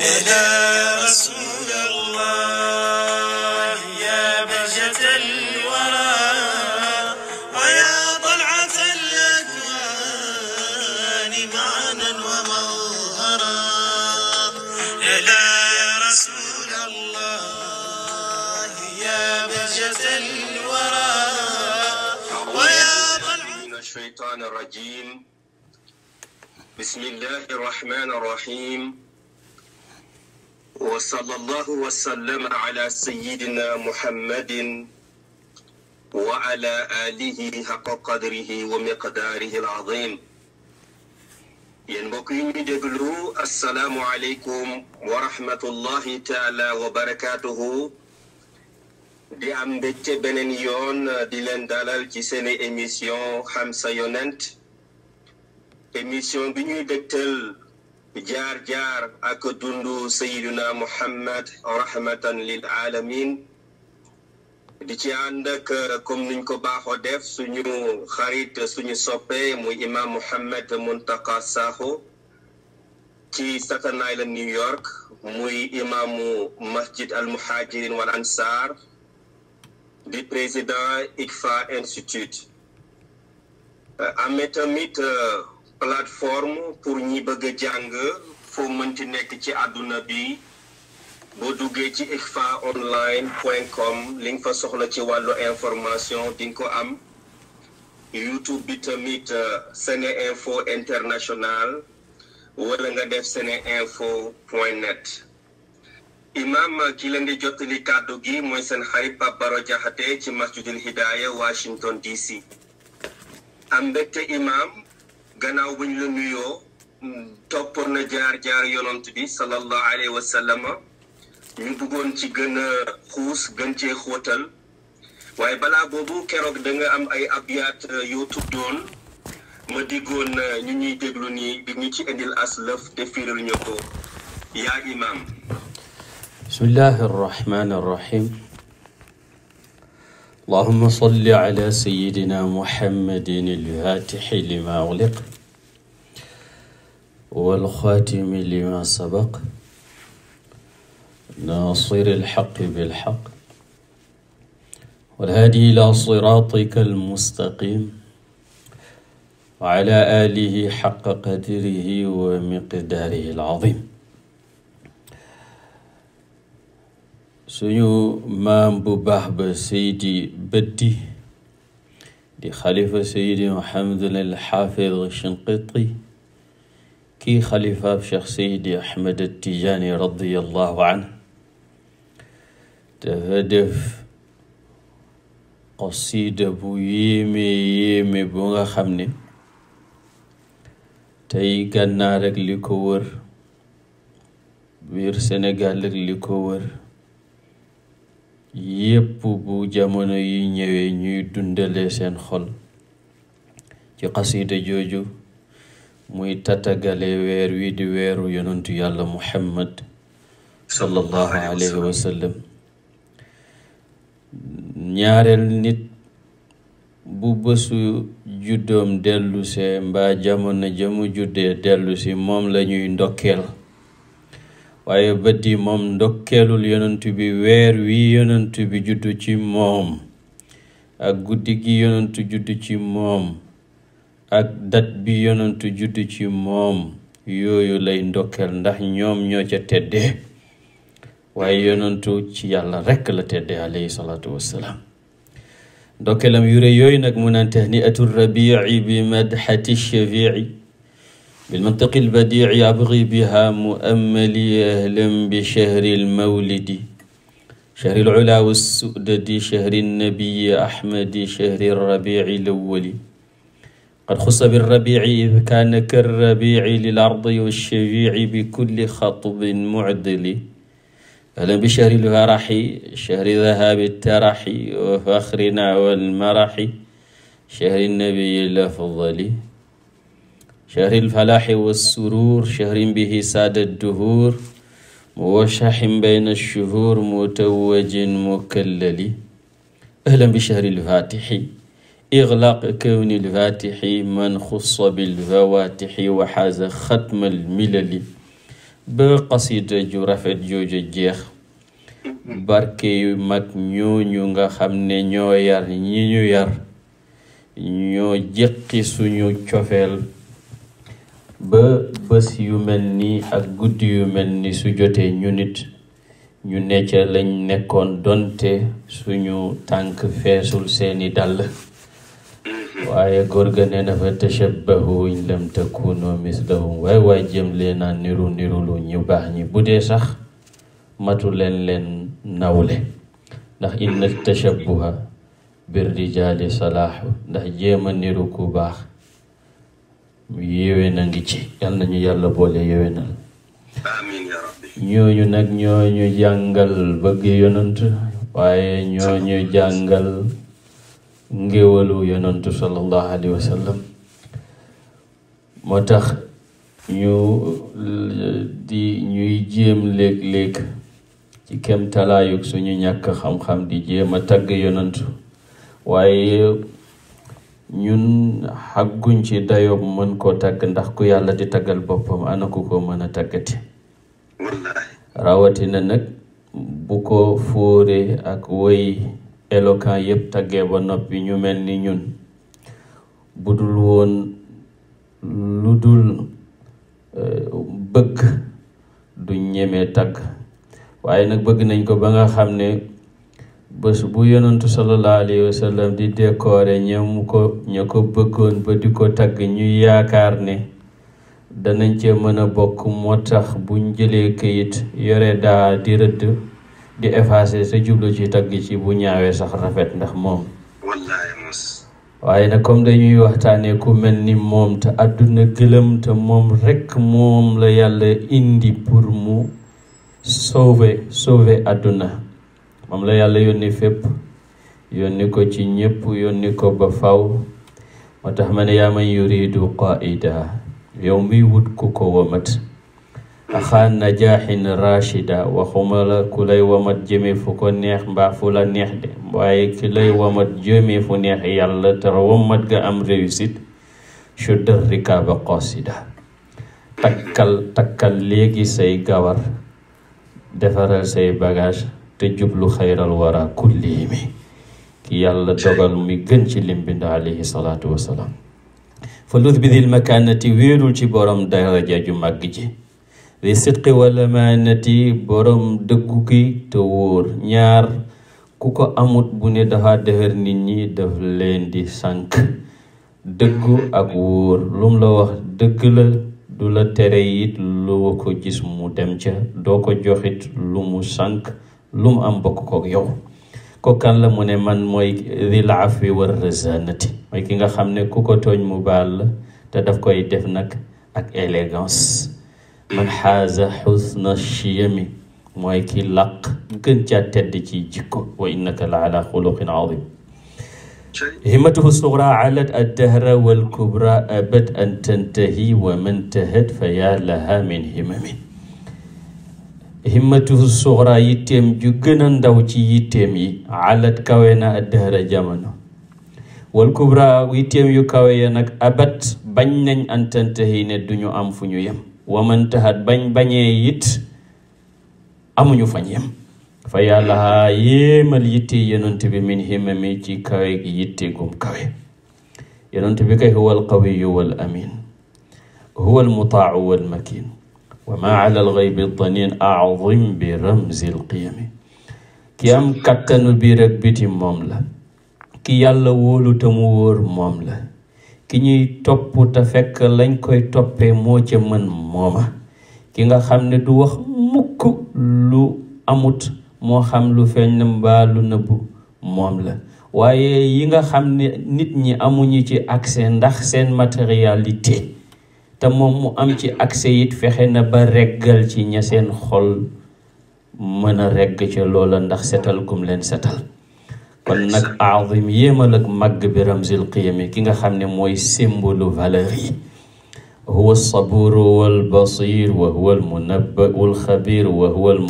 إلى رسول الله يا بهجة الورى ويا طلعة الأكوان معنا وموهرا إلى رسول الله يا بهجة الورى ويا طلعة من الشيطان الرجيم بسم الله الرحمن الرحيم وصلى الله وسلم على سيدنا محمد وعلى آله حق قدره ومقداره العظيم ينبقين دقلو السلام عليكم ورحمة الله تعالى وبركاته di am mbégte beneen yoon di leen dalal ci seen émission xam sa yonent émission bi ñuy dégtal jaar-jaar ak dundu Sayyiduna Muhammad rahmatan lil alamin di ci ànd ak comme niñ ko baaxoo def suñu xarit suñu soppe muy imam Mouhamed Muntaka Sakho ci Staten Island New York muy imamu masjid al muhajirin wal ansar di président ICFA Institute amee tamit plateforme pour ñi bëgg a jàng foo mënti nekk ci àdduna bi boo duggee ci icfaonline.com li nga fa soxla ci wàllu information di nga ko am YouTube bi tamit Sene Info International wala nga def seneinfo.net imam ki leen di jottali kàddu gi mooy seen xarit Pape Baro Jaxate ci Masjidul Hidaya Washington DC am mbégte imam gannaaw buñ la nuyoo toppoon na jaar yonent bi sallallahu alayhi wa sallam ñu bëggoon ci gën a xuus gën cee xóotal waaye balaa boobu keroog da nga am ay abyaat yoo tuddoon ma diggoon ñu ñuy déglu nii di ñu ci indil aslëf te firil ñu ko yaa imam. bismillahi arrahmani arrahim allahumma salli ala sayyidina muhammadin al-fatixi lima ughliq wal xaatimi lima sabaq naasiri al-haqqi bil haqq wal haadi ila siraatika al-mustaqim wa ala aalihi haqqa qadrihi wa miqdaarihi al-aziim suñu maam bu baax ba Seydi Baddi di xalifa Seydi Muhammadul al-Xaafid Shinqiti kii xalifaab Cheikh Seydi Ahmed Tijaani radiyallahu anhu dafa def qasida bu yéeme bu nga xam ne tey Gànnaar ak li ko wër biir Sénégal ak li ko wër yépp bu jamono yi ñëwee ñuy dundale seen xol ci xasida jooju muy tatagale weer wi di weeru yonentu yàlla Muhammad sallallahu alayhi wa sallam ñaareel nit bu bésu juddoom dellusee mbaa jamono jamu juddee dellusi moom la ñuy ndokkeel waaye Baddi moom ndokkeelul yonentu bi weer wi yonentu bi juddu ci moom ak guddi gi yonentu juddu ci moom ak dat bi yonentu juddu ci moom yooyu lay ndokkeel ndax ñoom ñoo ca teddee waaye yonentu ci yàlla rekk la teddee alayhi salaatu wassalaam ndokkeelam yure yooyu nag mu naan tahni'atu rabi'i bi madhati shafi'i بالمنطق البديع أبغي بها مؤملي أهلا بشهر المولد شهر العلا والسؤدد شهر النبي أحمد شهر الربيع الأول قد خص بالربيع إذ كان كالربيع للأرض والشفيع بكل خطب معدل أهلا بشهر الفرح شهر ذهاب الترح وفخرنا والمرح شهر النبي الأفضل شهر الفلاح والسرور شهر به ساد الدهور موشح بين الشهور متوج مكلل أهلا بشهر الفاتح إغلاق كون الفاتح من خص بالفواتح وحاز ختم الملل ba qasida ju rafet jooju jeex barke yu mag ñooñu nga xam ne ñoo yar ñi ñu yar ñoo jëqi suñu cofeel ba bés yu mel ni ak guddi yu mel ni su jotee ñu nit ñu necca lañ nekkoon donte suñu tànk feesul seeni dàll waaye góor ga nee na fa tashabbahu in lam takunu mislahum waay jëm leen a niru lu ñu baax ñi bu dee sax matu leen nawle ndax inna tashabbuha bir rijaali salaahu ndax jéema niru ku baax yéwén a ngi ci yal nañu yàlla boole yéwénal amiin ya rabbi ñooñu nag ñooñu jàngal bëgg yonant waaye ñooñu jàngal ngéwalu yonantu sallallahu alayhi wa sallam moo tax ñuy jéem léeg-léeg ci kem talaayug suñu ñàkk xam-xam di jéem a tagg yonantu waaye ñun xàgguñ ci dayoob mën koo tagg ndax ku yàlla di taggal boppam ana ku ko mën a taggati rawatina nag bu ko fóore ak woy éloquent yépp taggee ba noppi ñu mel ni ñun bu dul woon lu dul bëgg du ñemee tagg waaye nag bëgg nañ ko ba nga xam ne bés bu yonantu sallallahu alayhi wa sallam di décorer ña ko bëggoon ba di ko tagg ñu yaakaar ne danañ cee mën a bokk moo tax buñ jëlee këyit yore daa di rëdd di effacer sa jublu ci tagg ci bu ñaawee sax rafet ndax moom waaye nag comme dañuy waxtaanee ku mel ni moom te àdduna gëlëm te moom rekk moom la yàlla indi pour mu sauver àdduna moom la yàlla yónni fépp yónni ko ci ñépp yónni ko ba faw moo tax ma ne yaa man yuridu qaida yow miy wut ku ko wamat axaan najaaxin rachida waxuma la ku lay wamat jëme fu ko neex mbaa fu la neex de waaye ki lay wamat jëme fu neex yàlla te wamat ga am réussite shuddar rikaaba qasida takkal léegi say gawar defaral say bagage te jublu xayral wara kullihimi ki yàlla dogal mi gën ci lim bind alayhi salaatu wasalaam fa lud bi dil makaanati wéerul ci borom daraja ju màgg ji li sidqi wala maanati borom dëggu gi te wóor ñaar ku ko amut bu ne dafa dëhër nit ñi daf leen di sànk dëggu ak wóor lum la wax dëgg la du la tere it lu ko gis mu dem ca doo ko joxit lu mu sànk lu mu am bokk kook yow kookan la mu ne man mooy dil afwi war razanati mooy ki nga xam ne ku ko tooñ mu baal la te daf koy def nag ak élégance man xaaza xusna chiyami mooy ki laq gën caa tedd ci jikko wa innaka la ala xuluqin azim himmatuhu sugra alat addahra walkubra abad an tantahi wa man tahat fa yaa laha min himami himmatuhu sugra yitteem ju gën a ndaw ci yitteem yi alat kawe na addahra jamono walkubra yitteem yu kawe ya nag abat bañ nañ an tantahi ne duñu am fu ñu yem wa man tahat bañee it amuñu fañ yem fa yàlla yéemal yitte yonent bi min himami ci kawe gi yitte gum kawe yonent bi kay huwa alqawiyu wal amin huwa almutaau wal makin wa ma ala alghaybi danin a'zim bi ramzi alqiyami ki am kattanu biir ak biti moom la ki yàlla wóolu te mu wóor moom la ki ñuy topp te fekk lañ koy toppee moo ca mën mooma ki nga xam ne du wax mukk lu amut moo xam lu feeñ na mbaa lu nëbbu moom la waaye yi nga xam ne nit ñi amuñu ci accès ndax seen matérialité te moom mu am ci accès it fexe na ba reggal ci ña seen xol mën a regg ca loola ndax setal gum leen setal kon nag azim yéemal ak màgg bi ramzil qiyami ki nga xam ne mooy symbole valeur yi huwa saburu wal basir wa huwa al munabbau al xabir wa huwa al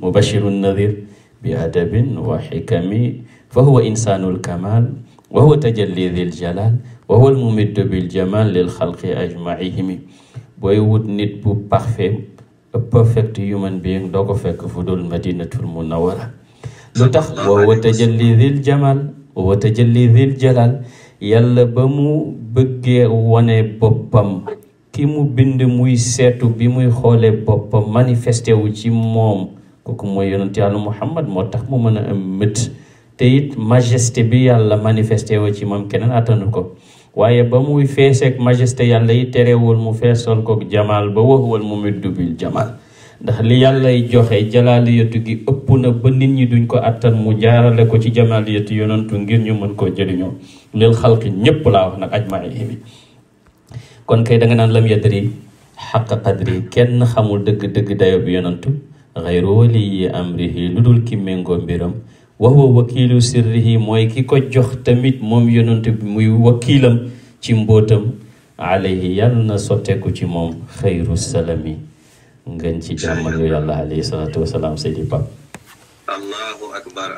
mubashiru nadir bi adabin wa xikami fa huwa insanu al kamal wa huwa tajalli dhil jalal wa huwa al mumiddu bil jamal lil xalqi ajmaihimi booy wut nit bu parfait a perfect human being doo ko fekk fu dul madinatul munawwara lu tax wa tajalli dhil jamal wa tajalli dhil jalal yàlla ba mu bëggee wone boppam ki mu bind muy seetu bi muy xoolee boppam manifesté wu ci moom kooku mooy yonent yàlla Muhammad moo tax mu mën a am mët te it majesté bi yàlla manifesté wu ci moom keneen attanu ko waaye ba muy feeseek majesté yàlla yi terewul mu feesal ko jamaal ba waxuwal mu middu bil jamaal ndax li yàllay joxe jalaaliyatu gi ëpp na ba nit ñi duñ ko attan mu jaarale ko ci jamaaliyatu yonantu ngir ñu mën koo jëriñoo lil xalqi ñépp laa wax nag ajmaihim kon kay da nga naan lam yadri xaqa qadri kenn xamul dëgg-dëgg dayo bi yonantu xayru waliyi amrihi lu dul ki méngoo mbiram wa huwa wakiilu sirrihi mooy ki ko jox tamit moom yonantu bi muy wakiilam ci mbóotam alayhi yàlla na sotteeku ci moom xayru salami ngeen ci jàmmal yu yàlla alayhi salaatu wasalaam Seydi Pape allahu akbar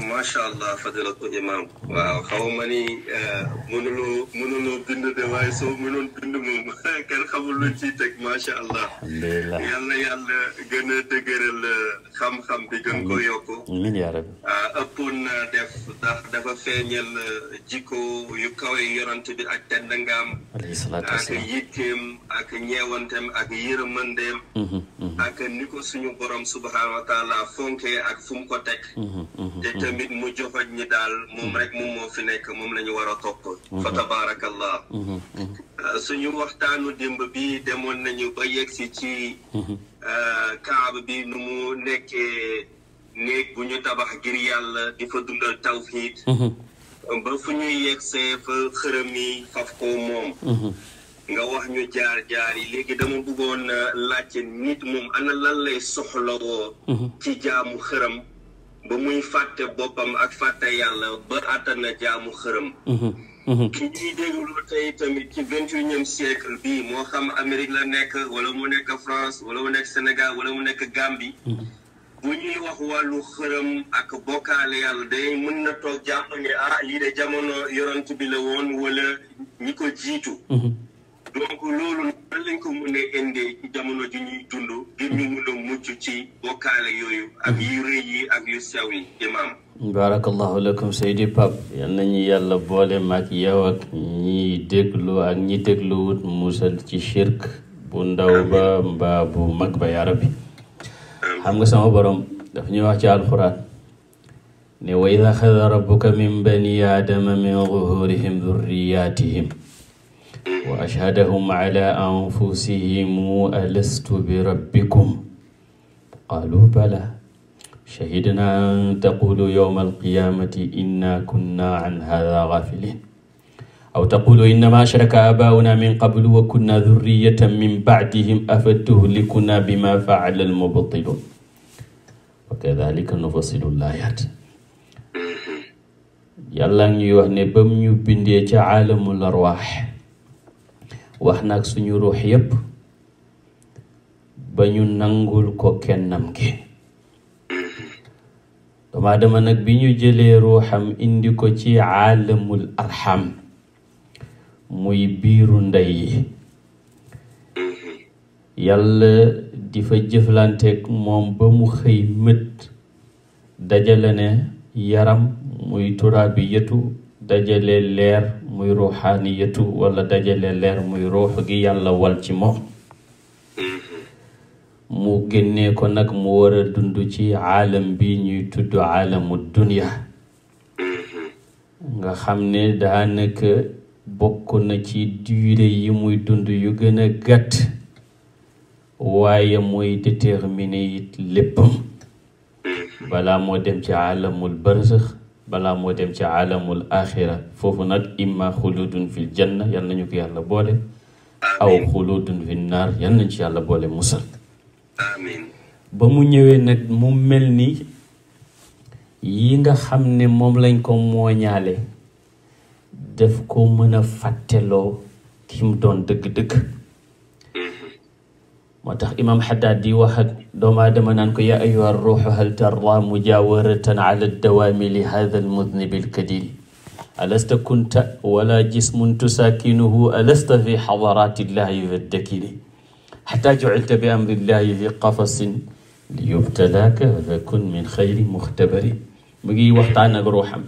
masha allah fadilatu imam waaw xaw ma ni mënuloo bind de waaye soo mënoon bind moom kenn xamul lu ciy teg masha allah alhamdulillah yàlla gën a dëgëral xam-xam bi gën ko yokku amiin yaa rabbi ëppoon na def ndax dafa feeñal jikko yu kawe yonent bi ak teddangaam alayhi salaatu ak wasalaam yitteem ak ñeewantem ak yërëmandeem ak ni ko suñu borom subhanahu wa taala fonke ak fu mu ko teg te tamit mu joxoj ñi daal moom rek moom moo fi nekk moom la ñu war a topp fa tabarakallah suñu waxtaanu démb bi demoon nañu ba yegsi ci kaaba bi nu mu nekkee néeg bu ñu tabax ngir yàlla di fa dundal tawhid ba fu ñuy yegsee fa xërëm yi faf ko moom nga wax ñu jaar yi léegi dama bëggoon laajte nit moom ana lan lay soxlawoo ci jaamu xërëm ba muy fàtte boppam ak fàtte yàlla ba àttana jaamu xërëm ki ñuy déglu tey tamit ci 21e siècle bi moo xam Amérique la nekk wala mu nekk France wala mu nekk Sénégal wala mu nekk Gambie bu ñuy wax wàllu xërëm ak bokkaale yàlla day mën na toog jàpp ne lii de jamono yonent bi la woon wala ñi ko jiitu donc loolu nan lañ ko mën a indee ci jamono ji ñuy dund ngir ñu mën a mucc ci bokkaale yooyu ak yu rëy yi ak yu sew yi imam barakallahu lakum Seydi Pape yal nañu yàlla boole maag yow ak ñi déglu ak ñi dégluwut musal ci shirk bu ndaw ba mbaa bu mag ba yaa rabbi xam nga sama borom daf ñuy wax ci alxuraan ne wa id axada rabbuka min bani aadama min zuhurihim dhurriyatihim wa ashhadahum ala anfusihim alastu bi rabbikum qaalu bala shahidna an taqulu yawma alqiyamati inna kunna an hadha ghafilin aw taqulu innama ashraka abauna min qablu wa kunna dhurriyatan min ba'dihim afatuhlikuna bima fa'ala almubtilun wa kadhalika nufassilu al-ayat yàlla ñuy wax ne bam ñu bindee ca aalamul arwaax wax nag suñu ruux yépp ba ñu nangul ko kennam gi doomu aadama nag bi ñu jëlee ruuxam indi ko ci aalamul arham muy biiru ndey yi yàlla di fa jëflanteeg moom ba mu xëy mët dajale ne yaram muy turaabi yetu dajale leer muy ruuxaani yetu wala dajale leer muy ruux gi yàlla wal ci moom mu génnee ko nag mu war a dund ci aalam bi ñuy tudd aalamu dunya nga xam ne daanaka bokk na ci durée yi muy dund yu gën a gàtt waaye mooy déterminer it léppam balaa moo dem ci aalamul barzax balaa moo dem ci aalamul axira foofu nag imma xuludun fil janna yal nañu ko yàlla boole aw xuludun fil naar yal nañu ci yàlla boole musal ba mu ñëwee nag mu mel ni yi nga xam ne moom lañ ko mooñaale daf ko mën a fàtteloo ki mu doon dëgg-dëgg moo tax imam Haddad di wax ak doomu aadama naan ko yaa ayyuha ruuxu hal tarda mujawaratan ala dawaami li hada almudnibi alkadiri alasta kunta wala jismun tusakinuhu alasta fi xadarati llahi waddakiri xataa jucilta bi amrillahi fi qafasin li yubtalaaka fa kun min xayri muxtabari. mu ngi waxtaan ak ruuxam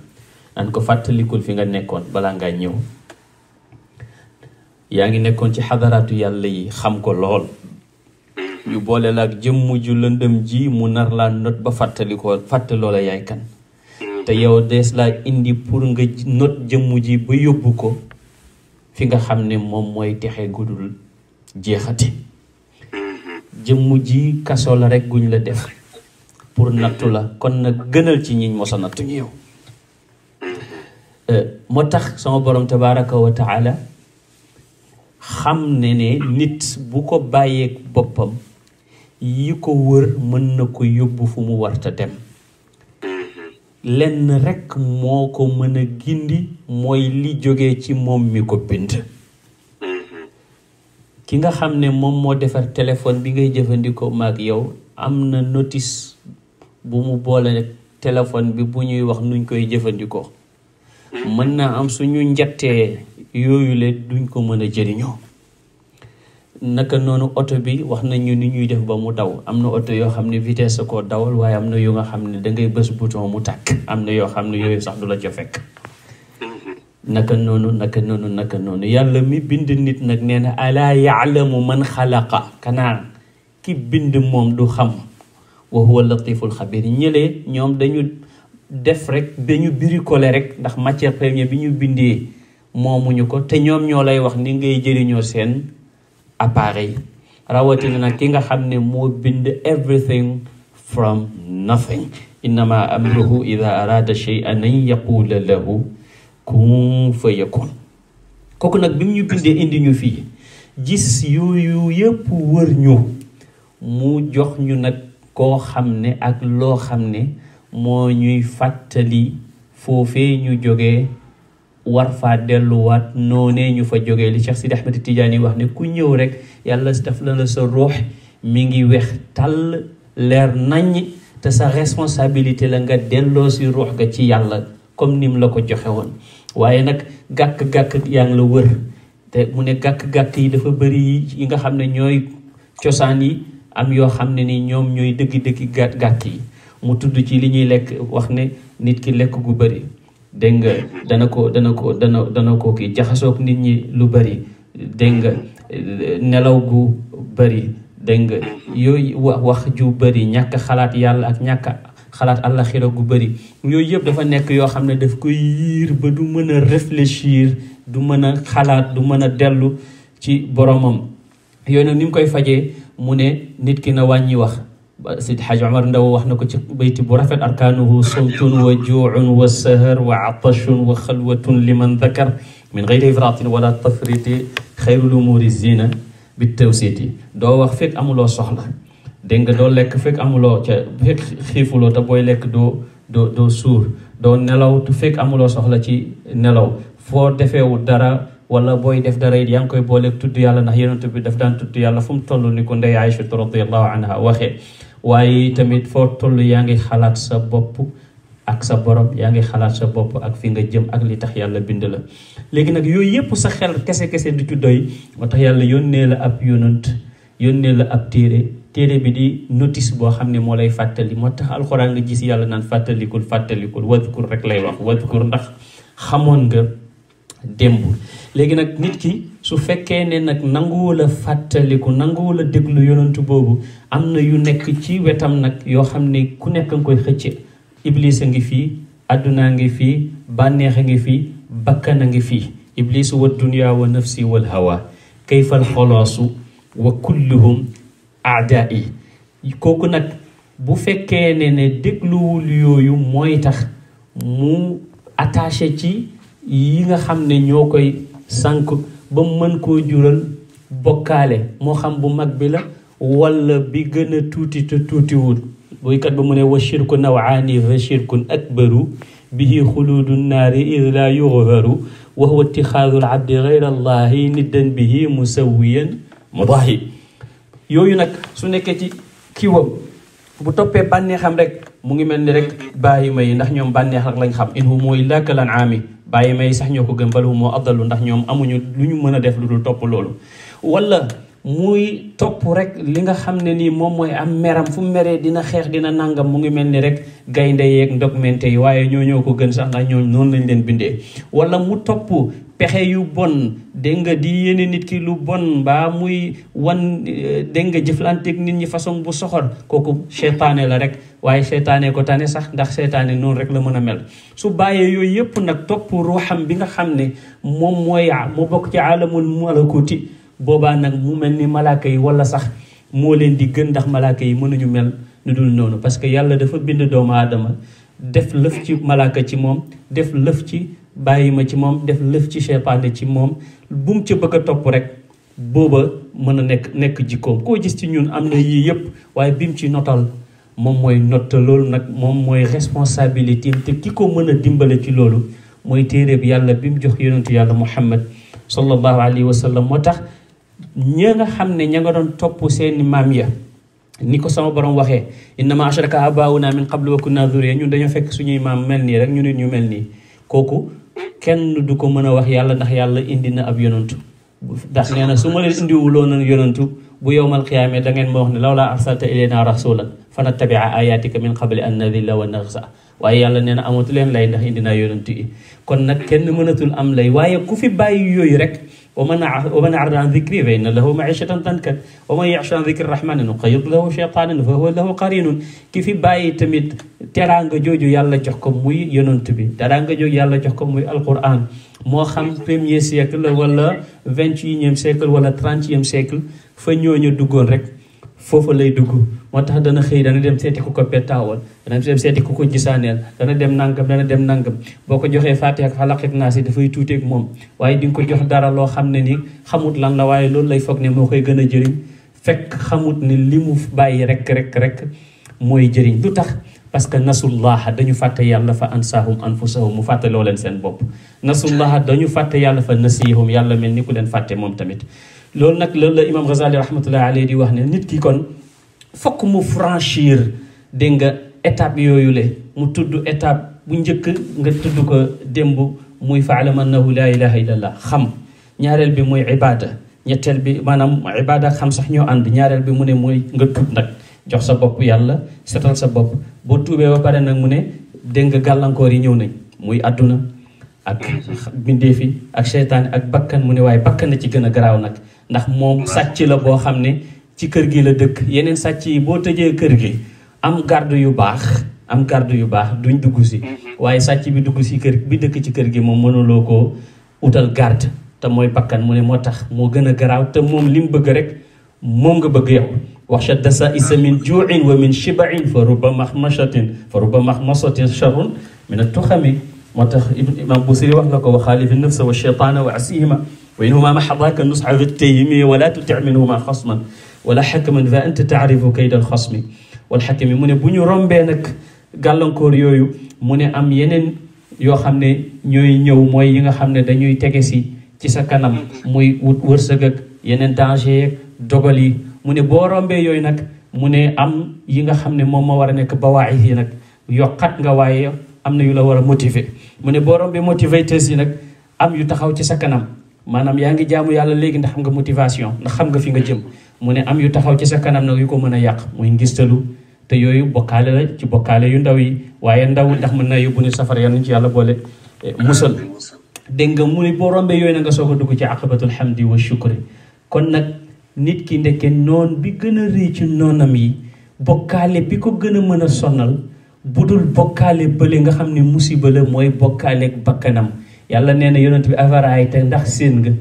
naan ko fàttalikul fi nga nekkoon balaa ngaa ñëw. yaa ngi nekkoon ci xadaraatu yàlla yi xam ko lool, ñu boole la ak jëmm ju lëndëm ji mu nar laa not ba fàttaloo la yaay kan. te yow dees laa indi pour nga not jëmm ji ba yóbbu ko fi nga xam ne moom mooy texe gudul jeexati. jëmm ji kaso la rek guñ la def pour nattu la, kon nag gënal ci ñiñ mosa nattu ñu yow. moo tax sama borom tabaraka wa taala xam ne nit bu ko bàyyeek boppam yi ko wër mën na ko yóbbu fu mu warta dem. lenn rekk moo ko mën a gindi mooy li jóge ci moom mi ko bind. ki nga xam ne moom moo defar téléphone bi ngay jëfandikoo maag yow am na notice bu mu boole téléphone bi bu ñuy wax nuñ koy jëfandikoo. mën naa am suñu njattee yooyu le duñ ko mën a jëriñoo. naka noonu oto bi wax nañu ni ñuy def ba mu daw. am na oto yoo xam ne vitesse a koo dawal, waaye am na yu nga xam ne dangay bës bouton mu tàkk. am na yoo xam ne yooyu sax du la ca fekk. naka noonu yàlla mi bind nit nag nee na alaa yaalamu man xalaqa, kanaa ki bind moom du xam. wa huwa latiful xabir. ñëlee ñoom dañu def rek dañu bricoler rek, ndax matière première bi ñu bindee moomuñu ko, te ñoom ñoo lay wax ni ngay jëriñoo seen appareil. rawatina nag ki nga xam ne moo bind everything from nothing. innama amruhu ida arada shay'an an yaqula lahu kun fa yakun. kooku nag bi mu ñu bindee indi ñu fii gis yooyu yëpp wër ñu, mu jox ñu nag koo xam ne ak loo xam ne moo ñuy fàttali foofee ñu jógee war faa delluwaat noonee ñu fa jógee. li Cheikh Sidi Ahmed Tidiane wax ne ku ñëw rek yàlla daf la sa ruux mi ngi weex tàll leer naññ, te sa responsabilité la nga delloo si ruux ga ci yàlla comme nim la ko joxe woon. waaye nag gàkk-gàkk yaa ngi la wër, te mu ne gàkk-gàkk yi dafa bëri yi nga xam ne ñooy cosaan yi, am yoo xam ne ni ñoom ñooy dëgg-dëgg gàkk yi. mu tudd ci li ñuy lekk wax ne nit ki lekk gu bëri, dégg nga dana ko kii jaxasoog nit ñi lu bëri, dégg nga nelaw gu bëri, dégg nga yooyu wax ju bëri, ñàkk xalaat yàlla ak ñàkk xalaat àllaxira gu bëri. yooyu yëpp dafa nekk yoo xam ne daf koy yiir ba du mën a réfléchir, du mën a xalaat, du mën a dellu ci boromam. yooyu nag ni mu koy fajee mu ne nit ki na wàññi wax. Sidi Xaaj Omar Ndaw wax na ko ci bayti bu rafet: arkaanuhu sawtun wa juucun wa sahar wa atashun wa xalwatun liman dakar min gayri ifratin wala tafriti xayrul umuri zina bi tawsiti. doo wax fekk amuloo soxla, dégg nga doo lekk fekk amuloo ca fekk xiifuloo te booy lekk doo suur, doo nelaw te fekk amuloo soxla ci nelaw. foo defeewu dara wala booy def dara it yaa ngi koy booleeg tudd yàlla, ndax yonent bi daf daan tudd yàlla fu mu toll, ni ko ndey Aïcha radiyallahu anha waxee. waaye tamit foo toll yaa ngi xalaat sa bopp ak sa borom, yaa ngi xalaat sa bopp ak fi nga jëm ak li tax yàlla bind la. léegi nag yooyu yëpp sa xel kese du ci doy, moo tax yàlla yónnee la ab yonent, yónnee la ab téere bi di notice boo xam ne moo lay fàttali. moo tax alxuraan nga gis yàlla naan fàttalikul wadkur rek lay wax, wadkur ndax xamoon nga démb. léegi nag nit ki su fekkee ne nag nanguwul a fàttaliku, nanguwul a déglu yonentu boobu, am na yu nekk ci wetam nag yoo xam ne ku nekk nga koy xëcce. iblis a ngi fii, addunaa ngi fii, bànneex a ngi fii, bakkan a ngi fii. iblis wa dunya wa nafsi wal hawa kayfal xoloosu wa kulluhum aadaa'i. kooku nag bu fekkee ne dégluwul yooyu mooy tax mu attaché ci yi nga xam ne ñoo koy sànk ba mën koo jural bokkaale, moo xam bu mag bi la wala bi gën a tuuti te tuutiwul. boykat ba mu ne wa shirku nawaani fa shirkun akbaru bihi xuluudu naari id laa yuxfaru wa huwa itixaadu al abdi gayra allahi niddan bihi musawiyan mudahi. yooyu nag su nekkee ci kiiwam bu toppee bànneexam rek mu ngi mel ni rek bàyyi ma yi, ndax ñoom bànneex rek lañ xam. in hum illaa kal an'aami, bàyyi ma yi sax ñoo ko gën, bal hum adallu, ndax ñoom amuñu lu ñu mën a def lu dul topp loolu. wala muy topp rek li nga xam ne nii moom mooy am meram fu meree dina xeex dina nangam mu ngi mel ni rek gaynde yeeg ndogmente yi waaye ñoo ko gën sax ndax ñoo noonu lañ leen bindee. wala mu topp pexe yu bon dégg nga di yéene nit ki lu bon mbaa muy wan dégg nga jëflanteeg nit ñi façon bu soxor kooku seytaane la rek waaye seytaane ko tane sax ndax seytaane noonu rek la mën a mel. su bàyyee yooyu yëpp nag topp ruuxam bi nga xam ne moom mooy mu bokk ci alamul malakuti boobaa nag mu mel ni malaaka yi wala sax moo leen di gën ndax malaaka yi mënuñu mel nu dul noonu parce que yàlla dafa bind doomu aadama def lëf ci malaaka ci moom def lëf ci bàyyi ma ci moom def lëf ci seytaane ci moom bu mu ci bëgg a topp rek booba mën a nekk jikkoom. koo gis ci ñun am na yii yëpp waaye bi mu ci notal moom mooy not loolu nag moom mooy responsabilité te ki ko mën a dimbale ci loolu mooy téere bi yàlla bi mu jox yonentu yàlla Muhammad sallallahu alayhi wa sallam. moo tax ña nga xam ne ña nga doon topp seeni maam ya ni ko sama borom waxee innama ashraka abauna min qablu wa kunna dhurriya ñun dañoo fekk suñuy maam mel nii rek ñu nit ñu mel nii kooku kenn du ko mën a wax yàlla ndax yàlla indi na ab yonantu ndax nee na su ma leen indiwuloon yonantu bu yowmal qiyaama da ngeen ma wax ne lawlaa arsalta ilayna rasulan fanattabi'a ayatika min qabli an nadilla wa naxsa waaye yàlla nee na amatu leen lay ndax indi naa yonantu yi kon nag kenn mënatul am lay waaye ku fi bàyyi yooyu rek wa man a'rada an dhikri fa inna lahu ma'ishatan dankan wa man ya'shu an dhikri rahmani nuqayyid lahu shaytanan fa huwa lahu qarinun ki fi bàyyi tamit teraanga jooju yàlla jox ko muy yonent bi teraanga jooju yàlla jox ko muy alquran moo xam premier siècle wala 21e siècle wala 30e siècle fa ñooñu duggoon rek foofu lay dugg moo tax dana xëy dana dem seeti ku ko pettaawal dana dem seeti ku ko gisaaneel dana dem nangam boo ko joxee Faatiha ak Falaq ak Naas dafay tuuteeg moom waaye di nga ko jox dara loo xam ne ni xamut lan la waaye loolu lay foog ne moo koy gën a jëriñ fekk xamut ne li mu bàyyi rek mooy jëriñ. lu tax parce que nasullaha dañu fàtte yàlla fa ansaahum anfusahum mu fàtte loo leen seen bopp. nasullaha dañu fàtte yàlla fa nasiyahum yàlla mel ni ku leen fàtte moom tamit. loolu nag loolu la imam Ghazali rahmatullahi alayhi di wax ne nit ki kon fokk mu franchir dégg nga étape yooyu le mu tudd étape bu njëkk nga tudd ko démb muy fa'lam annahu la ilaha illallah xam. ñaareel bi mooy ibada ñetteel bi maanaam ibada ak xam sax ñoo ànd ñaareel bi mu ne mooy nga tuub nag jox sa bopp yàlla setal sa bopp boo tuubee ba pare nag mu ne dégg nga gàllankoor yi ñëw nañ muy àdduna ak bindeefi ak seytaane ak bakkan mu ne waaye bakkan na ci gën a garaaw nag ndax moom sàcc la boo xam ne ci kër gi la dëkk yeneen sàcc yi boo tëjee kër gi am garde yu baax duñ dugg si waaye sàcc bi dugg si kër bi dëkk ci kër gi moom mënuloo koo utal garde te mooy bakkan mu ne moo tax moo gën a garaaw te moom li mu bëgg rek moom nga bëgg yow waxsha dasa isa min juuin wa min shibain fa ruba mahmasatin charrun min atuxami moo tax imam Busiri wax na ko wa xaalifi nafsa wa cheytaana wa asihima wa inhuma maxadaaka nusxa vittayhimi wala tuti minhuma xasman wala xakaman fa anta taarifu kayda alxasmi walxakami mu ne bu ñu rombee nag gàllankoor yooyu mu ne am yeneen yoo xam ne ñooy ñëw mooy yi nga xam ne dañuy tege si ci sa kanam muy wut wërsëg ak yeneen danger yeeg dogal yi mu ne boo rombee yooyu nag mu ne am yi nga xam ne moom moo war a nekk bawaayis yi nag yokkat nga waaye am na yu la war a motiver mu ne boo rombee motivateurs yi nag am yu taxaw ci sa kanam maanaam yaa ngi jaamu yàlla léegi ndax xam nga motivation ndax xam nga fi nga jëm mu ne am yu taxaw ci sa kanam nag yu ko mën a yàq muy ngistalu te yooyu bokkaale la ci bokkaale yu ndaw yi waaye ndaw ndax mën na yóbbu ni safara yal nañu ci yàlla boole musal dégg nga mu ne boo rombee yooyu nag nga soog a dugg ci aqabatul hamdi wa shukri kon nag nit ki ndekke noon bi gën a rëy ci noonam yi bokkaale bi ko gën a mën a sonal budul bokkaale bële nga xam ne musiba la mooy bokkaaleeg bakkanam yàlla nee na yonent bi afaraayta ndax seen nga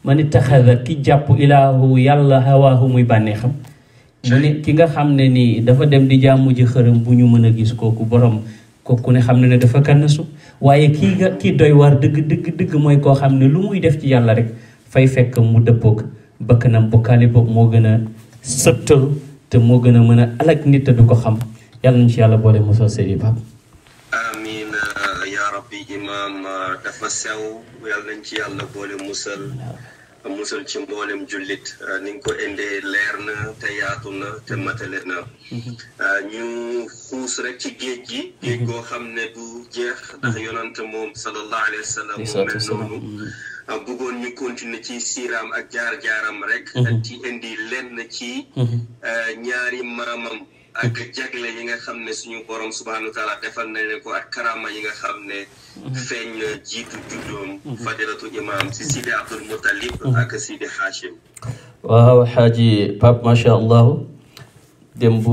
man ittaxada ki jàpp ilaahu yàlla hawaahu muy bànneexam mu ne ki nga xam ne nii dafa dem di jaamu ji xërëm bu ñu mën a gis kooku borom kooku ne xam ne dafa kannasu waaye kii doy waar dëgg mooy koo xam ne lu muy def ci yàlla rek fay fekk mu dëppoog bakkanam bokkaale boobu moo gën a sëttal te moo gën a mën a alak nit te du ko xam yàlla nañ ci yàlla boole mosal Seydi Pape. amiin yaa rabbi imaam dafa sew yàlla nañ ci yàlla boole musal ci mboolem jullit ni nga ko indee leer na te yaatu na te matale na ñu xuus rek ci géej goo xam ne du jeex ndax yonante moom sallallahu alayhi wa sallam mu mel noonu bëggoon ñu continuer ci siiraam ak jaar-jaaram rek ci indi lenn ci ñaari maamam ak jagle yi nga xam ne suñu borom subhanahu wa taala defal nañ leen ko ak karama yi nga xam ne feeñ na jiitu juddoom fadilatu imam si Sidi Abdul Muttalib ak Sidi Hachim. waaw xaaji Pape macha allah démb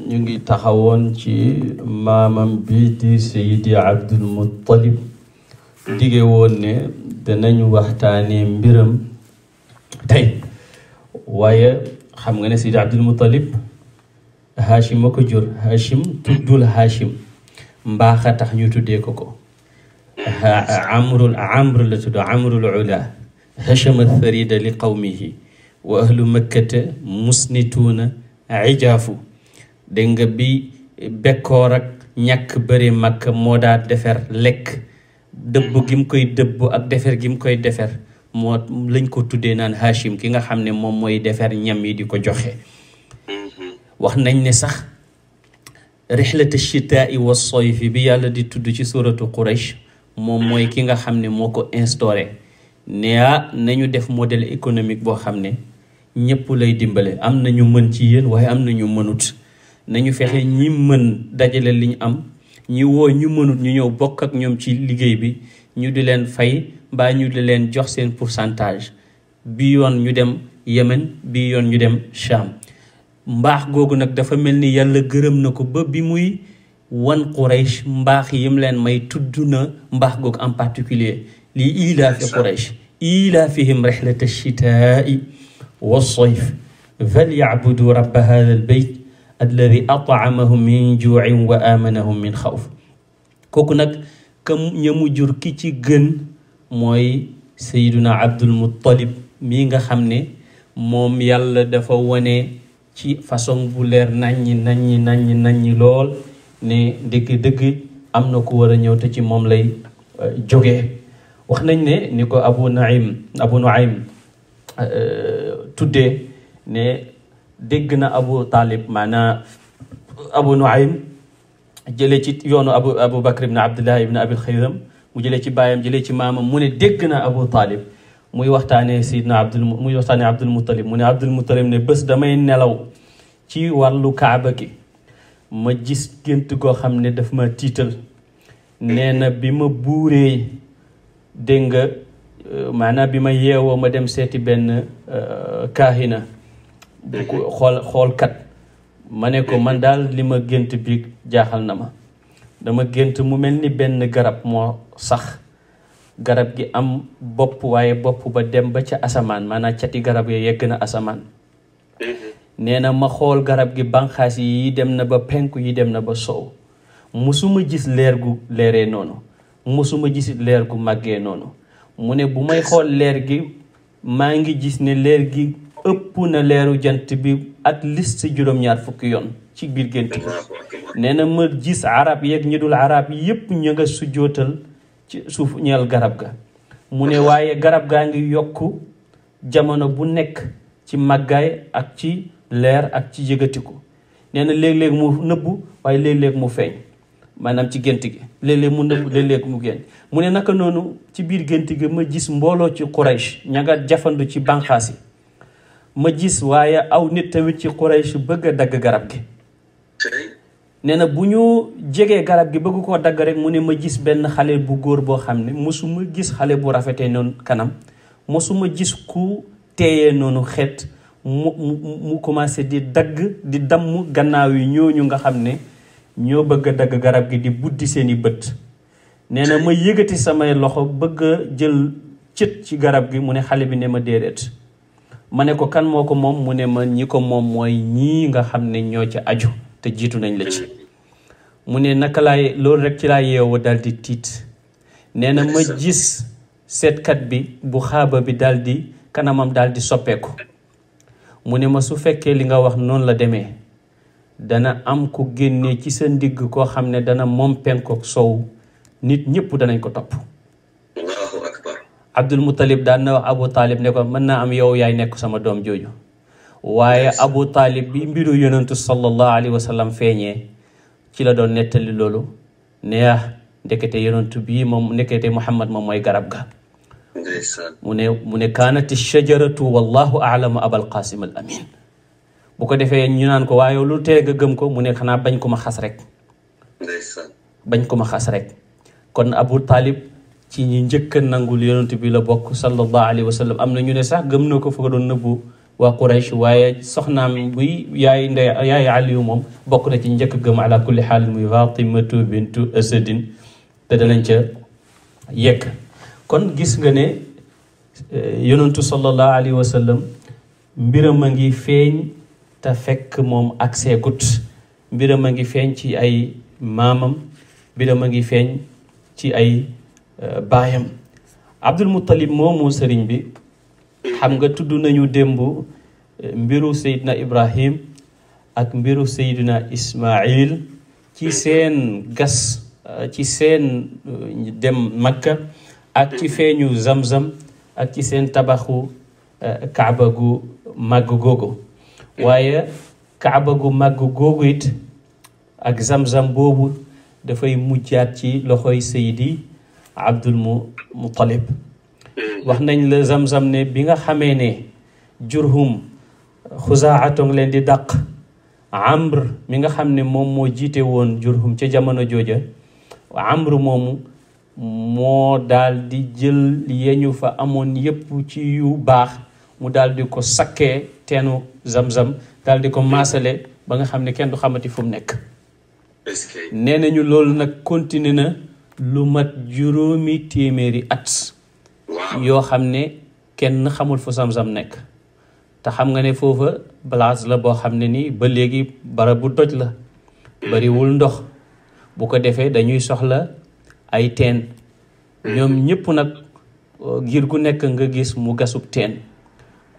ñu ngi taxawoon ci maamam bi di Sidi Abdul Muttalib dige woon ne danañ waxtaanee mbiram tey waaye xam nga ne Sidi Abdul Muttalib Hachim ma ko jur Hachim tuddul Hachim mbaax a tax ñu tuddee ko ko amr la tudd amrul ula hachama tharida li qawmihi wa ahlu makkata musnituuna ijaafu dégg nga bi bekkoor ak ñàkk bëri makka moo daa defer lekk dëbb gi mu koy dëbb ak defer gi mu koy defer moo lañ ko tuddee naan Hachim ki nga xam ne moom mooy defer ñam yi di ko joxe wax nañ ne sax rixlat ash-shitaa'i wa sayfi bi yàlla di tudd ci suratu Quraysh moom mooy ki nga xam ne moo ko instauré ne nañu def modèle économique boo xam ne ñëpp lay dimbale am na ñu mën ci yéen waaye am na ñu mënut nañu fexe ñi mën dajale li ñu am ñi woo ñu mënut ñu ñëw bokk ak ñoom ci liggéey bi ñu di leen fay mbaa ñu di leen jox seen pourcentage bi yoon ñu dem Yemen bi yoon ñu dem Cham mbaax googu nag dafa mel ni yàlla gërëm na ko ba bi muy wan Quraysh mbaax yim leen may tudd na mbaax googu en particulier lii ilaafi Quraysh ilaafihim rihlata ash-shitaa'i was-sayf falya'budu rabba haadha al-bayt alladi at'amahum min juu'in wa aamanahum min xawf kooku nag kam ñamu jur ki ci gën mooy Sayyiduna Abdul Muttalib mii nga xam ne moom yàlla dafa wone ci façon bu leer naññi lool ne dëgg am na ku war a ñëw te ci moom lay jógee wax nañ ne ni ko Abu Nuaym tuddee ne dégg na Abu Talib maanaam Abu Nuaym jëlee ci yoonu Abu Bakr ibn Abdullah ibn Abil Khayram mu jëlee ci baayam jëlee ci maamam mu ne dégg na Abu Talib muy waxtaanee Abdul Muttalib mu ne Abdul Muttalib ne bés damay nelaw ci wàllu kaaba gi ma gis gént goo xam ne daf ma tiital nee na bi ma buuree dégg nga maanaam bi ma yeewoo ma dem seeti benn kaahina xoolkat ma ne ko man daal li ma gént bi jaaxal na ma dama gént mu mel ni benn garab moo sax garab gi am bopp waaye bopp ba dem ba ca asamaan maanaam cati garab ya yegg na asamaan nee na ma xool garab gi banqaas yi dem na ba penku yi dem na ba sow musuma gis leer gu leeree noonu musuma gis leer gu màggee noonu mu ne bu may xool leer gi maa ngi gis ne leer gi ëpp na leeru jant bi at least juróom-ñaar fukki yoon ci biir gént gi nee na ma gis arab yeeg ñi dul arab yépp ñu nga sujjootal ci suuf ñeel garab ga mu ne waaye garab gaa ngi yokk jamono bu nekk ci màggaay ak ci leer ak ci yëgatiku nee na léeg-léeg mu nëbbu waaye léeg-léeg mu feeñ maanaam ci gént gi léeg-léeg mu nëbbu léeg-léeg mu génn mu ne naka noonu ci biir gént gi ma gis mbooloo ci Quraysh ña nga jafandu ci banqaas yi ma gis waaye aw nit tamit ci Quraysh bëgg a dagg garab gi nee na bu ñu jegee garab gi bëgg koo dagg rek mu ne ma gis benn xale bu góor boo xam ne mosuma gis xale bu rafetee noonu kanam mosuma gis ku teeyee noonu xeet mu commencé di dagg di damm gannaaw yi ñooñu nga xam ne ñoo bëgg a dagg garab gi di buddi seeni bët nee na ma yëgati samay loxo bëgg a jël cët ci garab gi mu ne xale bi ne ma déedéet ma ne ko kan moo ko moom mu ne ma ñi ko moom mooy ñii nga xam ne ñoo ci aju te jiitu nañ la ci mu ne naka laay loolu rek ci laa yeewu daal di tiit nee na ma gis seetkat bi bu xaaba bi daal di kanamam daal di soppeeku mu ne ma su fekkee li nga wax noonu la demee dana am ku génnee ci sa ndigg koo xam ne dana moom penkook sow nit ñëpp danañ ko topp Abdul Muttalib daan na wax Abu Talib ne ko mën naa am yow yaay nekk sama doom jooju waaye Abu Talib bi mbiru yonentu sallallahu alayhi wa sallam feeñee ci la doon nettali loolu ne ndekete yonentu bii moom ndekete Muhammad moom mooy garab ga mu ne kaanat shajaratu wallahu a'lamu abal qasim al amin. bu ko defee ñu naan ko waaye lu tee nga gëm ko mu ne xanaa bañ ko ma xas rek. bañ ko ma xas rek. kon Abu Talib ci ñi njëkk a nangul yonent bi la bokk sallallahu alayhi wa sallam. am na ñu ne sax gëm na ko fa doon nëbbu waa Quraysh, waaye soxnaam buy yaay Aliyu moom bokk na ci njëkk gëm ala kulli xaal muy Fatimatu bintu Asadin, te danañ ca yegg. kon gis nga ne yonentu sallallahu alayhi wa sallam mbiram a ngi feeñ te fekk moom ak seegut. mbiram a ngi feeñ ci ay maamam, mbiram a ngi feeñ ci ay baayam. Abdul Muttalib moomu sëriñ bi xam nga tudd nañu démb mbiru Seydina Ibrahim ak mbiru Seydina Ismail ci seen gas, ci seen dem Makka, ak ci feeñu Zamzam, ak ci seen tabaxu Kaaba gu màgg googu. waaye Kaaba gu màgg googu it ak Zamzam boobu dafay mujjaat ci loxoy Seydi Abdul Muttalib. wax nañ la Zamzam ne bi nga xamee ne Jurhum Xuzaatong leen di dàq, Amr mi nga xam ne moom moo jiite woon Jurhum ca jamono jooja, Amr moomu moo daal di jël yeñu fa amoon yépp ci yu baax, mu daal di ko sakkee teenu Zamzam, daal di ko maasale ba nga xam ne kenn du xamati fu mu nekk. nee nañu loolu nag continué na lu mat 7 téeméeri at yoo xam ne kenn xamul fu Zamzam nekk. te xam nga ne foofa place la boo xam ne nii ba léegi barab bu doj la, bariwul ndox. bu ko defee dañuy soxla ay teen. ñoom ñëpp nag ngir gu nekk nga gis mu gasub teen.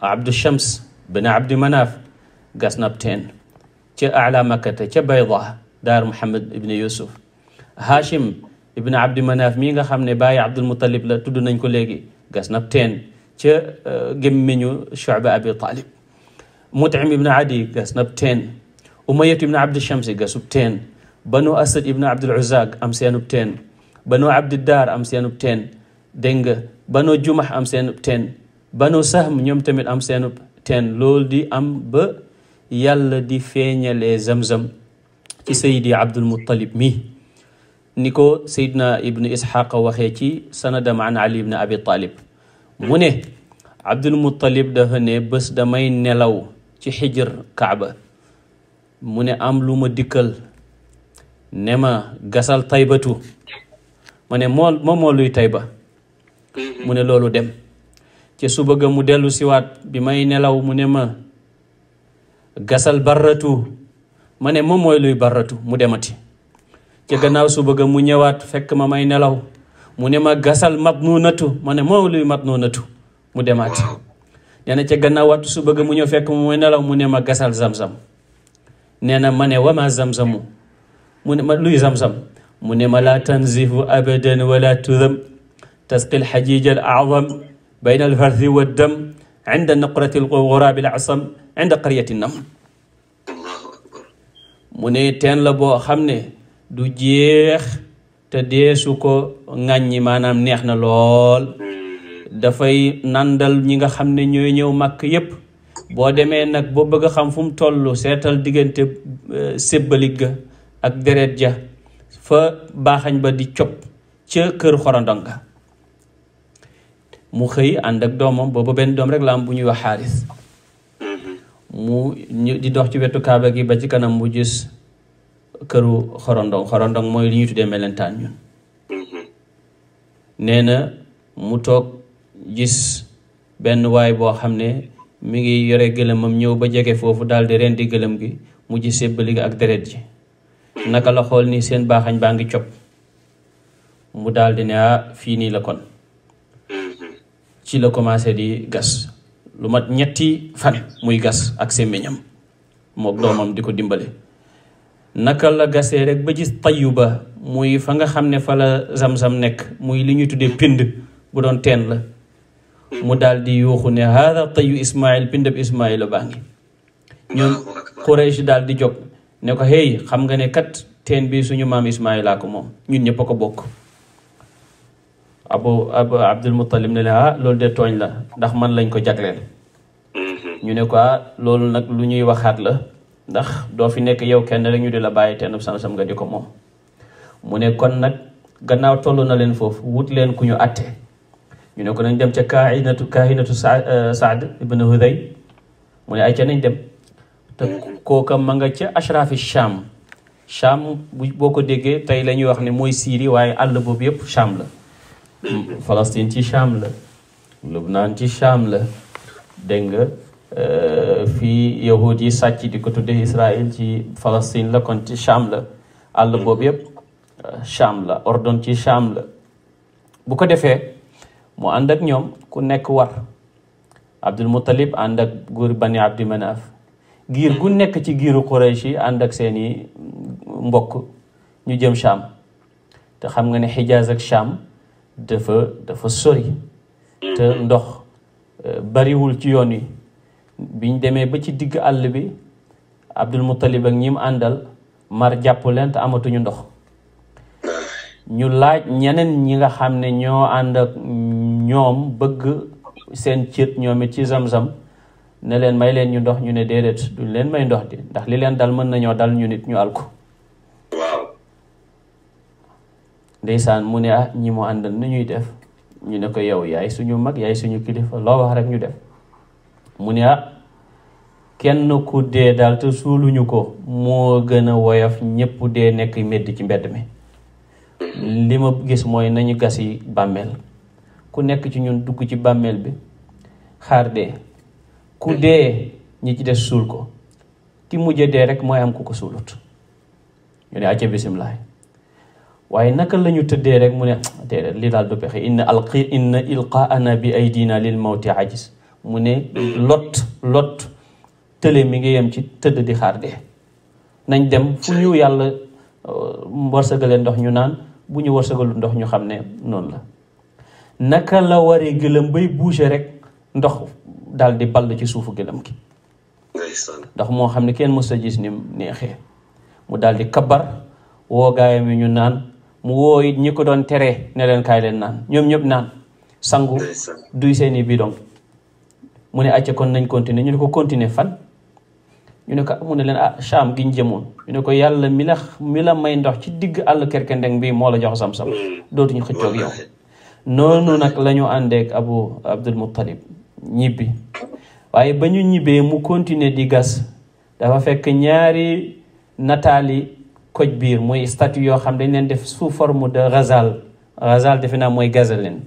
Abdu Shams bin Abdi Manaf gas na ab teen ca Ala Makkata ca Bayda daar Muhammad ibn Yusuf. Hashim ibn Abdi Manaf mii nga xam ne bàyyi Abdul Muttalib la, tudd nañ ko léegi, gas na ab teen ca gémmiñu Shu'ba Abi Talib. Mut'im ibn Adi gas na ab teen. Umayyat ibn Abdi Shamsi gasub teen. Banu Asad ibn Abdul Uzza am seenub teen. Banu Abdiddar am seenub teen. dégg nga Banu Jumah am seenub teen. Banu Sahm ñoom tamit am seenub teen. loolu di am ba yàlla di feeñalee Zamzam ci Seydi Abdul Muttalib mi, ni ko Seydina Ibn Ishaq waxee ci sanadam an Ali ibn Abi Talib. mu ne Abdul Muttalib dafa ne bés damay nelaw ci xijr Kaaba, mu ne am lu ma dikkal ne ma gasal taybatu. ma ne moo luy tayba. mu ne loolu dem. ci suba ga mu dellu siwaat bi may nelaw mu ne ma gasal barratu. ma ne moom mooy luy barratu. mu demati. ci gannaaw suba ga mu ñëwaat fekk ma may nelaw mu ne ma gasal matnunatu. ma ne moo luy matnunatu. mu demaati. nee na ca gannaaw wattu suba ga mu ñëw fekk ma may nelaw mu ne ma gasal Zamzam. nee na ma ne wama Zamzamu. mu ne ma luy Zamzam. mu ne ma laa tanzifu abadan wala tudam tasqi alxajij al azam bayna alfarthi waddam inda naqrati alghurabi al-asam inda qaryati nam. mu ne teen la boo xam ne du jeex te deesu ko ŋàññi, maanaam neex na lool. dafay nandal ñi nga xam ne ñooy ñëw màkk yépp. boo demee nag boo bëgg a xam fu mu toll seetal diggante sébbalik ga ak deret ja fa baaxañ ba di cop ca kër xorondong ga. mu xëy ànd ak doomam, boobu benn doom rek la am bu ñuy wax Xaaris. mu di dox ci wetu Kaaba gi ba ci kanam mu gis këru xorondong mooy li ñuy tuddee melentaan ñun. nee na mu toog gis benn waay boo xam ne mi ngi yore gëlëmam ñëw ba jege foofu daal di rendi gëlëm gi, mu gis sébbali gi ak deret ji. naka la xool ni seen baaxañ baa ngi cop, mu daal di ne fii nii la kon. ci la commencé di gas lu mat 3 fan muy gas ak semmiñam mook doomam di ko dimbale. naka la gasee rek ba gis Tayuba, muy fa nga xam ne fa la Zamzam nekk, muy li ñuy tuddee pind bu doon teen la. mu daal di yuuxu ne haada tayu Ismaïl, pindab Ismaïl baa ngi. ñoom Quraysh daal di jóg ne ko hey, xam nga ne kat teen bi suñu maam Ismaïl laa ko moom, ñun ñëpp a ko bokk. Abdul Muttalib ne leen loolu de tooñ la ndax man lañ ko jagleel. ñu ne ko loolu nag lu ñuy waxaat la ndax doo fi nekk yow kenn rek ñu di la bàyyi teen sam-sam nga di ko moom. mu ne kon nag gannaaw toll na leen foofu wut leen ku ñu atte ñu ne ko nañ dem ca kaahinatu Saad ibn Huday mu ne ay ca nañ dem te kooka ma nga ca ashrafi Cham boo ko déggee tey la ñuy wax ne mooy Syrie waaye àll boobu yëpp Cham la. Palestine ci Cham la, Lubnaan ci Cham la, dégg nga fii yahud yi sàcc di ko tudde Israël ci Palestine la, kon ci Cham la. àll boobu yëpp Cham la, Ordon ci Cham la. bu ko defee mu ànd ak ñoom ku nekk war. Abdul Muttalib ànd ak góor Bani Abdi Manaf, giir gu nekk ci giiru Quraysh yi ànd ak seeni mbokk ñu jëm Cham. te xam nga ne Xijaaz ak Cham dafa sori te ndox bariwul ci yoon wi. biñ demee ba ci digg àll bi Abdul Muttalib ak ñim àndal mar jàpp leen te amatuñu ndox. ñu laaj ñeneen ñi nga xam ne ñoo ànd ak ñoom bëgg seen cët ñoom it ci Zamzam ne leen may leen ñu ndox ñu ne déedéet duñ leen may ndox di ndax li leen dal mën nañoo dal ñu nit ñu alku. waaw ndeysaan mu ne ñi mu àndal nu ñuy def ñu ne ko yow yaay suñu mag yaay suñu kilifa loo wax rek ñu def. mu ne kenn ku dee daal te suuluñu ko moo gën a woyof ñëpp dee nekk medd ci mbedd mi. li ma gis mooy nañu gas yi bàmmeel ku nekk ci ñun dugg ci bàmmeel bi xaar dee ku dee ñi ci des suul ko ki mujje dee rek mooy am ku ko suulut. ñu ne acca bisimilah waaye naka la ñu tëddee rek mu ne déedéet li daal du pexe inna ilqaana bi aydina lil mawti ajis. mu ne lot tële mi ngi yem ci tëdd di xaar dee. nañ dem fu ñu yàlla warsagalee ndox ñu naan bu ñu warsagalu ndox ñu xam ne noonu la. naka la waree gëlëm bay bouger rek ndox daal di ball ci suufu gëlëm gi. ndox moo xam ne kenn mës a gis ni neexee. mu daal di kabar woo gaayam yi ñu naan mu woo it ñi ko doon teree ne leen kaay leen naan ñoom ñëpp naan sangu duy seeni bidon. mu ne acca kon nañ continuer ñu ne ko continuer fan ñu ne ko mu ne leen Cham gi ñu jëmoon ñu ne ko yàlla mi la may ndox ci digg àll kerkendeng bi moo la jox Zamzam dootuñu xëccoog yow. noonu nag la ñu àndeek Abdul Muttalib ñibbi waaye ba ñu ñibbee mu continuer di gas dafa fekk ñaari nataali koj biir muy statue yoo xam dañ leen def sous forme de ghazal defe naa mooy gazaline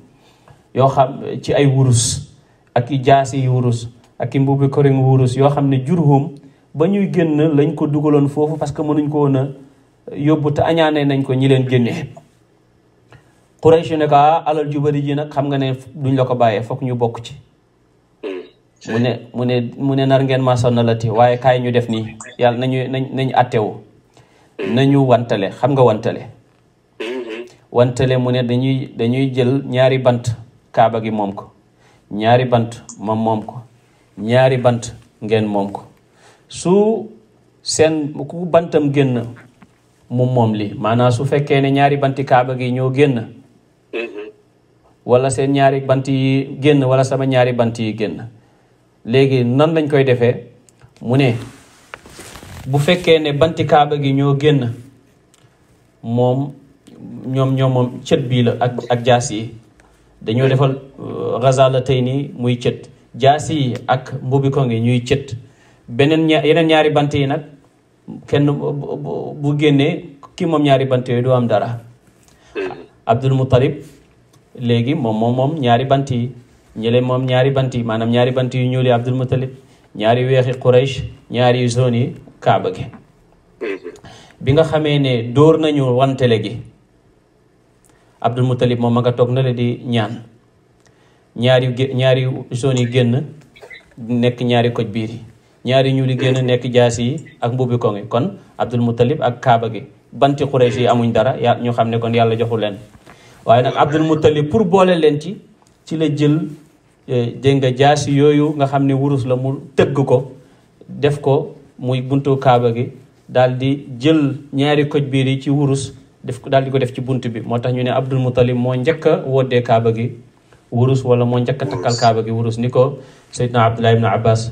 yoo xam ci ay wurus ak i jaasi yi wurus ak i mbubbi koring wurus yoo xam ne Jurhum ba ñuy génn lañ ko dugaloon foofu parce que mënuñ ko woon a yóbbu te añaane nañ ko ñi leen génnee. Quraysh ne ko alal ju bari ji nag xam nga ne duñ la ko bàyyee fokk ñu bokk ci. mu ne nar ngeen ma sonnalati waaye kaay ñu def nii yàlla nañu attewu nañu wantale xam nga wantale mu ne dañuy jël ñaari bant kaaba gi moom ko. ñaari bant moom ko ñaari bant ngeen moom ko su seen ku bantam génn moom li maanaam su fekkee ne ñaari banti kaaba gi ñoo génn wala seen ñaari bant yi génn wala sama ñaari bant yi génn léegi nan lañ koy defee mu ne bu fekkee ne banti kaaba gi ñoo génn moom cët bii la ak jaas yi dañoo defal ghazala tey nii muy cët jaasi yi ak mbubi ko ngi ñuy cët yeneen ñaari bant yi nag kenn bu génnee ki moom ñaari bant yooyu du am dara. Abdul Muttalib léegi moom ñaari bant yi ñële moom ñaari bant yi maanaam ñaari bant yu ñuul yi Abdul Muttalib ñaari weexi Quraysh ñaari zone yi kaaba gi. bi nga xamee ne dóor nañu wantele gi Abdul Muttalib moom ma nga toog na la di ñaan ñaari zone yi génn nekk ñaari koj biir yi ñaari ñuuli génn nekk jaasi yi ak mbubbi ko ngi kon Abdul Muttalib ak kaaba gi banti Quraysh yi amuñ dara ñu xam ne kon yàlla joxu leen waaye nag Abdul Muttalib pour boole leen ci la jël dégg nga jaasi yooyu nga xam ne wurus la mu tëgg ko def ko muy buntu kaaba gi daal di jël ñaari koj biir yi ci wurus daal di ko def ci bunt bi. moo tax ñu ne Abdul Muttalib moo njëkk a woddee kaaba gi wurus wala moo njëkk a takkal kaaba gi wurus ni ko Seydina Abdullah ibn Abbas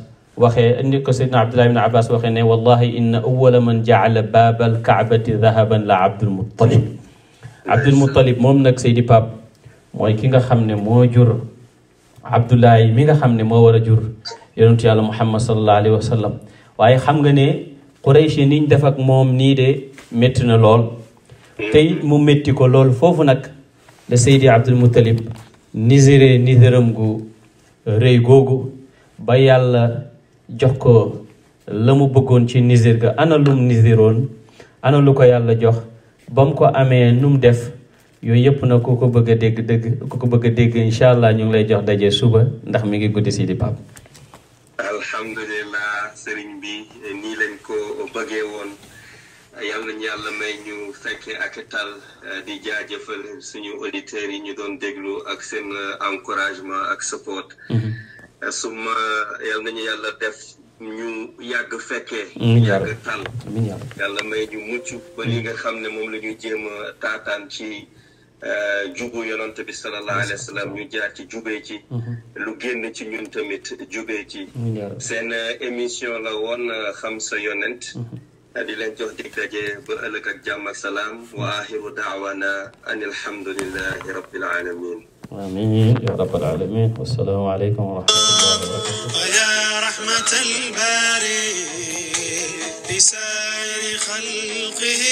waxee ne wallahi inna awwala man jaala baabal kaabati dahaban la Abdul Muttalib. Abdul Muttalib moom nag Seydi Pape mooy ki nga xam ne moo jur Abdullahi mi nga xam ne moo war a jur yonentu yàlla Muhammad sallallahu alayhi wa sallam. waaye xam nga ne Quraysh niñ def ak moom nii de métti na lool tey mu métti ko lool foofu nag la Seydi Abdul Muttalib niséram gu rëy googu ba yàlla jox ko la mu bëggoon ci nisir ga. ana lum nisiroon ana lu ko yàlla jox ba mu ko amee nu mu def yooyu yëpp na ku ko bëgg a dégg incha allah ñu ngi lay jox daje suba ndax mi ngi guddi Seydi Pape. alhamdulilah sëriñ bi nii lañ ko bëggee woon yal nañu yàlla may ñu fekkee ak tal di jaajëfal suñu auditeurs yi ñu doon déglu ak seen encouragement ak support. suma yal nañu yàlla def ñu yàgg fekkee. yàgg tal yàlla may ñu mucc ba li nga xam ne moom la ñu jéem a taataan ci jubu yonent bi sallallahu alayhi wa sallam ñu jaar ci jubee ci lu génn ci ñun tamit jubee ci seen émission la woon xam sa yonent di leen jox dig daje ba ëllëg ak jàmm ak salaam wa axiru daawana an alhamdulillahi rabbil alamin آمين يا رب العالمين والسلام عليكم ورحمة الله وبركاته. ويا رحمة الباري لسائر خلقه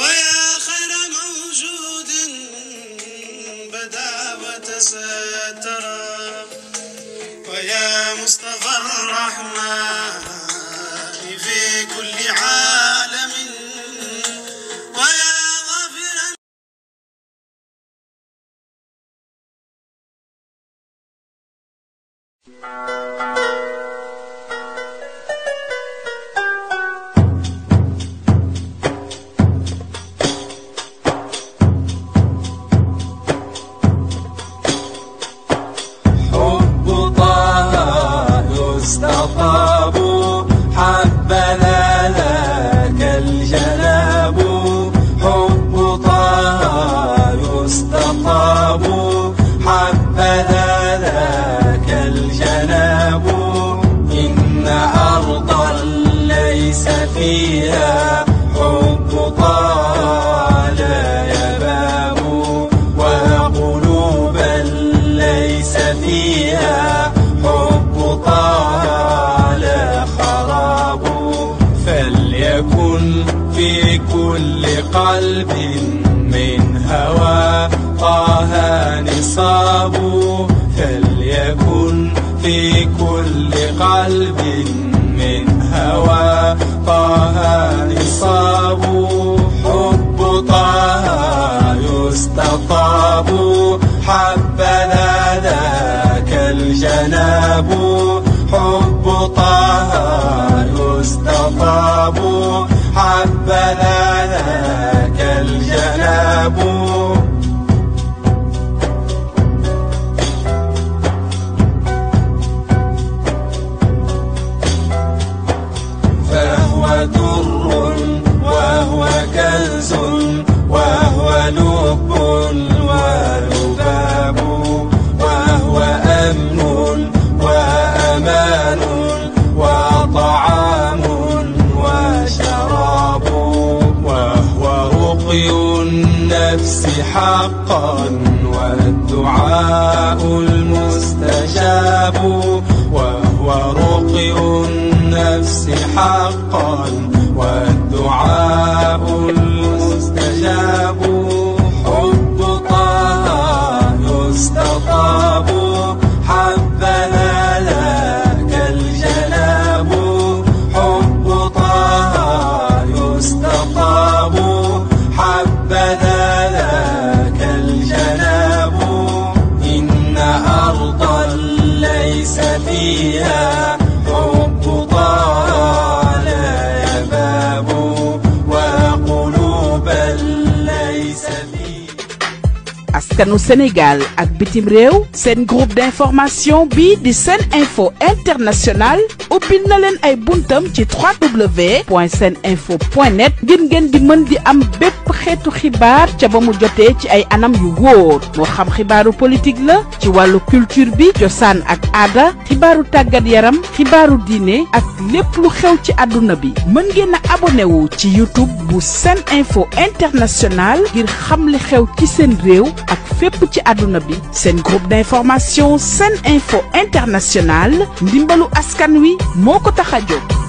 ويا خير موجود بدا وتستر ويا مصطفى الرحمن في كل عالم ويا غافرا حب طه يستطاب حبذا لك الجناب حب طه يستطاب حبذا لك الجناب إن أرضا ليس فيها حب طه لا يباب وقلوبا ليس فيها حب طه لا خراب فليكن في كل قلب من هوى طه نصاب فليكن في كل قلب من هوى طه نصاب حب طه يستطاب حبذا ذاك الجناب حب طه يستطاب حبذا ذاك الجناب فهو در وهو كنز وهو لب ولباب وهو أمن وأمان وطعام وشراب وهو رقي النفس حقا والدعاء المستجاب وهو رقي النفس حقا والدعاء المستجاب حب طه يستطاب حبذا لك الجناب حب طه يستطاب حبذا لك الجناب إن أرضا ليس فيها حب طه لا يباب وقلوبا ليس فيها askanu Sénégal ak bitim réew seen groupe d'information bi di Sen Info International ubbil na leen ay buntam ci www.seninfo.net ngir ngeen di mën di am bépp xeetu xibaar ca ba mu jotee ci ay anam yu wóor moo xam xibaaru politique la ci wàllu culture bi cosaan ak aada xibaaru tàggat yaram xibaaru diine ak lépp lu xew ci àdduna bi mën ngeen a abonné wu ci YouTube bu Sen Info International ngir xam li xew ci seen réew ak fépp ci àdduna bi seen groupe d'information Sen Info International ndimbalu askan wi moo ko tax a jóg.